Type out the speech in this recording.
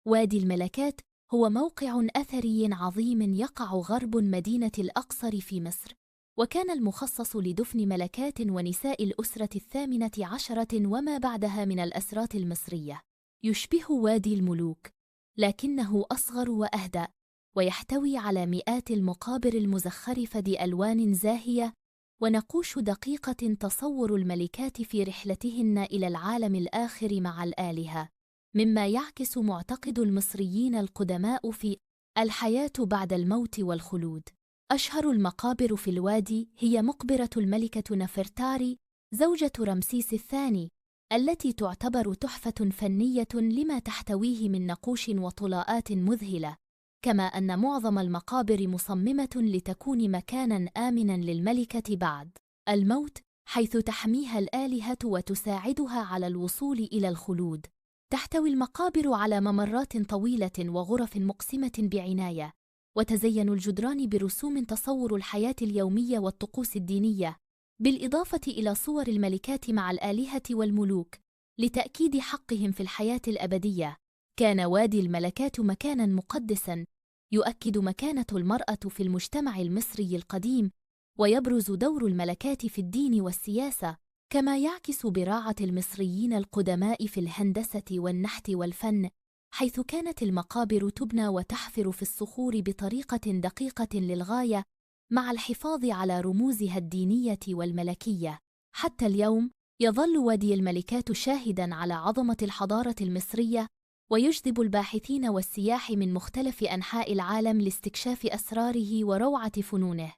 وادي الملكات هو موقع أثري عظيم يقع غرب مدينة الأقصر في مصر، وكان المخصص لدفن ملكات ونساء الأسرة 18 وما بعدها من الأسرات المصرية. يشبه وادي الملوك، لكنه أصغر وأهدأ، ويحتوي على مئات المقابر المزخرفة بألوان زاهية ونقوش دقيقة تصور الملكات في رحلتهن إلى العالم الآخر مع الآلهة، مما يعكس معتقد المصريين القدماء في الحياة بعد الموت والخلود. أشهر المقابر في الوادي هي مقبرة الملكة نفرتاري زوجة رمسيس الثاني، التي تعتبر تحفة فنية لما تحتويه من نقوش وطلاءات مذهلة، كما أن معظم المقابر مصممة لتكون مكاناً آمناً للملكة بعد الموت، حيث تحميها الآلهة وتساعدها على الوصول إلى الخلود. تحتوي المقابر على ممرات طويلة وغرف مقسمة بعناية، وتزين الجدران برسوم تصور الحياة اليومية والطقوس الدينية، بالإضافة إلى صور الملكات مع الآلهة والملوك لتأكيد حقهم في الحياة الأبدية. كان وادي الملكات مكاناً مقدساً يؤكد مكانة المرأة في المجتمع المصري القديم، ويبرز دور الملكات في الدين والسياسة، كما يعكس براعة المصريين القدماء في الهندسة والنحت والفن، حيث كانت المقابر تبنى وتحفر في الصخور بطريقة دقيقة للغاية مع الحفاظ على رموزها الدينية والملكية. حتى اليوم يظل وادي الملكات شاهداً على عظمة الحضارة المصرية، ويجذب الباحثين والسياح من مختلف أنحاء العالم لاستكشاف أسراره وروعة فنونه.